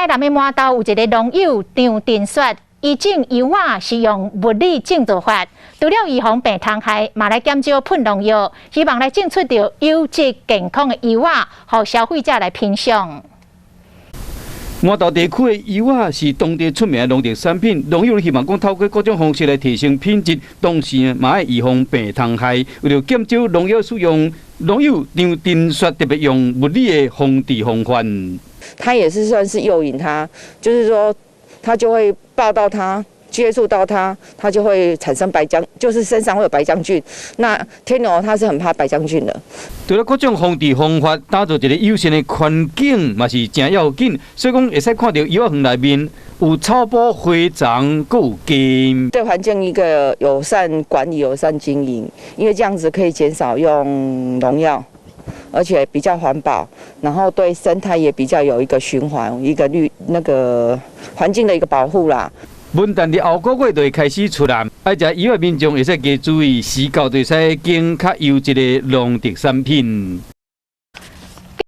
台南的麻豆有一个農友張振雪，伊種柚仔是用物理種植法，除了預防病蟲害，嘛來減少噴農藥，希望來種出著優質健康的柚仔，予消費者來品嚐。麻豆地區的柚仔是當地出名的農特產品，農友希望講透過各種方式來提升品質，同時嘛愛預防病蟲害。為著減少農藥使用，農友張振雪特別用物理的防治方法。它也是算是誘引它，就是說它就會抱到它，接觸到它，它就會產生白漿，就是身上會有白漿菌。那天牛它是很怕白漿菌的。除了各種防治方法，打造一個友善的環境嘛是誠要緊。所以講會使看著柚仔園內面有草埔、花叢，閣有雞。對環境一個友善管理、友善經營，因為這樣子可以減少用農藥，而且比較環保，然後對生態也比較有一個循環、一個綠那個環境的一個保護啦。文旦佇後個月就會開始出籃，愛食柚仔民眾會使加注意，時到就會使揀較優質的農特產品。